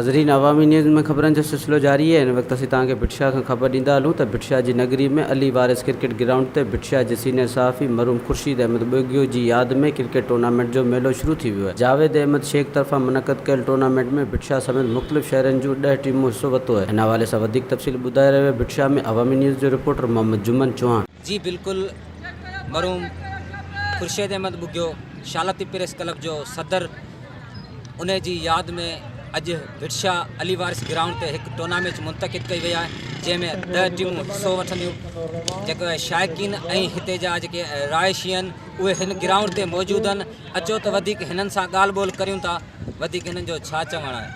ناظرين عوامي نيوز ۾ خبرن جو سلسلو جاري آهي هن وقت اسين توهان کي ڀٽ شاهه کان خبر ڏيندا هلون ته ڀٽ شاهه جي نگري ۾ علي وارث ڪرڪيٽ گرائونڊ تي ڀٽ شاهه جي سينيئر صحافي مرحوم خورشيد احمد ٻگهيو جي ياد ۾ ڪرڪيٽ ٽورنامينٽ جو ميلو شروع ٿي ويو آهي جاويد احمد شيخ طرفان منعقد ڪيل ٽورنامينٽ ۾ ڀٽ شاهه سميت مختلف شهرن جون ڏهه ٽيمون حصو ورتو آهي ان حوالي سان وڌيڪ تفصيل ٻڌائي رهيو آهي ڀٽ شاهه ۾ عوامي نيوز جو رپورٽر محمد جمن چوهاڻ. جي بلڪل مرحوم خورشيد احمد ٻگهيو شالتي پريس ڪلب جو صدر ان جي ياد ۾ اڄ ڀٽشاهه علي وارث گرائونڊ تي هڪ ٽورنامينٽ منتقد ڪئي وئي آهي جنهن ۾ ڏهه ٽيمون حصو وٺنديون جيڪي شائقين ۽ هتي جا جيڪي رهائشي آهن اهي هن گرائونڊ تي موجود آهن اچو ته وڌيڪ هنن سان ڳالهه ٻولهه ڪريون ٿا وڌيڪ هنن جو ڇا چوڻ آهي.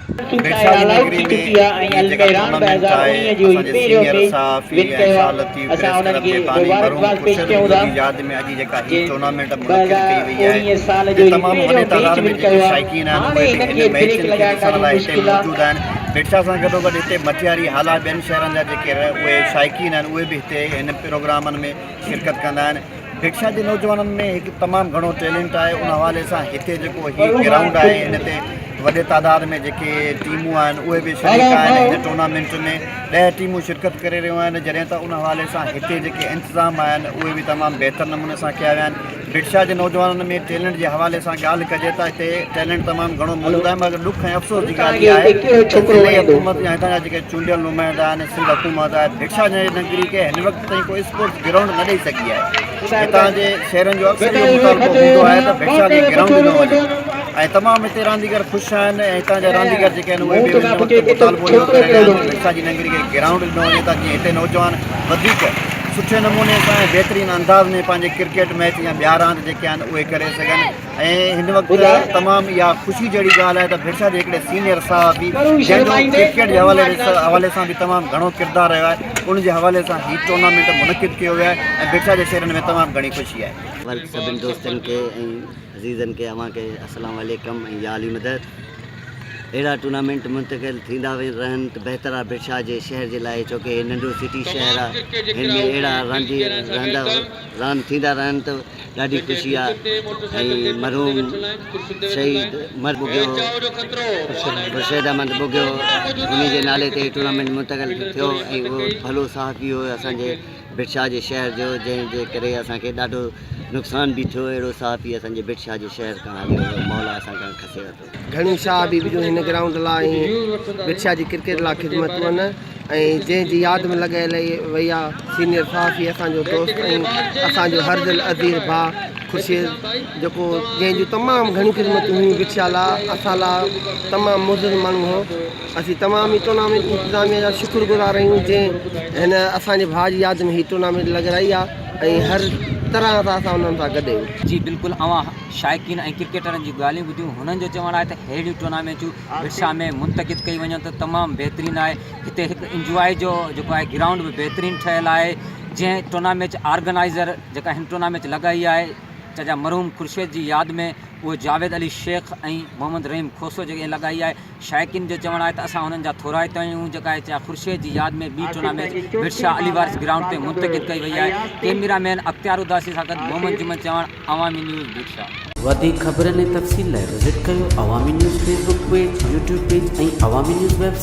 ڀٽشاهه جي نگري ۾ هي جيڪا ٽورنامينٽ آهي اسان جي سينيئر صحافي ۽ شاهه لطيف پريس ڪلب جي باني مرحوم خورشيد ٻگهيو جي ياد ۾ اڄ جيڪا هي ٽورنامينٽ منعقد ڪئي وئي آهي اتي تمام وڏي تعداد ۾ جيڪي شائقين آهن اهي به هن ميچن کي ڏسڻ لاء هتي موجود آهن. ڀٽشاهه سان گڏوگڏ هتي مٽياري، هالا ٻين شهرن جا جيڪي اهي شائقين آهن اهي به هتي هن پروگرامن ۾ شرڪت ڪندا آهن. ڀٽشاهه جي نوجوانن ۾ هڪ تمام گهڻو ٽيلنٽ آهي ان حوالي سان هتي جيڪو هي گرائونڊ آهي ان تي وڏي تعداد ۾ جيڪي ٽيمون آهن اهي به شريڪ آهن هن ٽورنامينٽ ۾ ڏهه ٽيمون شرڪت ڪري رهيون آهن جڏهن ته ان حوالي سان هتي جيڪي انتظام آهن اهي به تمام بهتر نموني سان ڪيا ويا آهن ڀٽشاهه جي نوجوانن ۾ ٽيلنٽ جي حوالي سان ڳالهه ڪجي ته هتي ٽيلنٽ تمام گهڻو موجود آهي مگر ڏک ۽ افسوس جي ڳالهه اها آهي ته ضلعي حڪومت يا هتان جا جيڪي چونڊيل نمائندا آهن سنڌ حڪومت آهي ڀٽشاهه جي نگري کي هن وقت تائين ڪو اسپورٽس گرائونڊ نه ڏئي سگهي آهي هتان جي شهرن جو اڪثر اهو مطالبو هوندو آهي ته ڀٽشاهه کي گرائونڊ ڏنو وڃي ۽ تمام هتي رانديگر خوش آهن ۽ هتان جا رانديگر جيڪي آهن اهي به هن وقت مطالبو اهو ڪري رهيا آهن ته ڀٽشاهه جي نگري کي گرائونڊ ڏنو وڃي ته جيئن هتي نوجوان وڌيڪ سٺي نموني سان ۽ بهترين انداز ۾ پنهنجي ڪرڪيٽ ميچ يا ٻيا راند جيڪي آهن اهي ڪري سگهن ۽ هن وقت تمام اها خوشي جهڙي ڳالهه آهي ته ڀٽشاهه جي هڪڙي سينيئر صحافي جنهن جو ڪرڪيٽ جي حوالي حوالي سان به تمام گهڻو ڪردار رهيو آهي ان جي حوالي سان هي ٽورنامينٽ منعقد ڪيو ويو آهي ۽ ڀٽشاهه جي شهرن ۾ تمام گهڻي خوشي آهي. ورڪ سڀني دوستن کي ۽ عزيزن کي اوهان کي السلام عليڪم ۽ يا علي مدد. اهڙا ٽورنامينٽ منتقل ٿيندا رهن ته بهتر آ ڀٽشاهه جي شهر جي لاء ڇو ڪي هي ننڍو سٽي شهر آ هن ۾ اهڙا راندي رهندا راند ٿيندا رهن ته ڏاڍي خوشي آ ۽ مرحوم شهيد عمر ٻگهيو خورشيد احمد ٻگهيو انهي جي نالي تي ٽورنامينٽ منتقل ٿيو ۽ اهو ڀلو صحافي هو اسان جي ڀٽشاهه جي شهر جو جنهن جي ڪري اسان کي ڏاڍو نقصان به ٿيو اهڙو صحافي اسان جي ڀٽشاهه جي شهر کان هليو ويو مولا اسان کان کسي ورتو. گهڻيون شاهه بيبي جون هن گرائونڊ لا ۽ ڀٽشاهه جي ڪرڪيٽ لا خدمتون آهن ۽ جنهن جي ياد ۾ لڳايل وئي آ سينيئر صحافي اسان جو دوست ۽ اسان جو هر دل عزيز ڀاء خورشيد جيڪو جنهن جون تمام گهڻيون خدمتون هيون ڀٽشاهه لا اسان لا تمام معزز ماڻهو هو. اسين تمام ئي ٽورنامينٽ انتظاميه جا شڪر گذار آهيون جنهن هن اسان جي ڀاء جي ياد ۾ هي ٽورنامينٽ لڳرائي آهي ۽ هر طرح سان اسان انهن سان گڏ آهيون. جي بلڪل اوهان شائقين ۽ ڪرڪيٽرن جون ڳالهيون ٻڌيون هنن جو چوڻ آهي ته ههڙيون ٽورنامينٽون ڀٽشاهه ۾ منتقد ڪئي وڃن ته تمام بهترين آهي هتي هڪ انجواء جو جيڪو آهي گرائونڊ به بهترين ٺهيل آهي جنهن ٽورنامينٽ آرگنائيزر جيڪا هن ٽورنامينٽ لڳائي آهي چچا مرحوم خورشيد جي ياد ۾ اهو جاويد علي شيخ ۽ محمد رحيم کوسو جيڪي لڳائي آهي شائقين جو چوڻ آهي ته اسان انهن جا ٿورائتا آهيون جيڪا ايڇ آء خورشيد جي ياد ۾ ٻي ٽورنامينٽ ڀٽشاهه علي وارث گرائونڊ تي منتقد ڪئي وئي آهي ڪئميرا مين اختيار اداسي سان گڏ محمد جمن چوهاڻ عوامي نيوز ڀٽشاهه. وڌيڪ خبرن ۽ تفصيل لاء وزٽ ڪيو Awami news Facebook page, YouTube page ۽ Awami news website.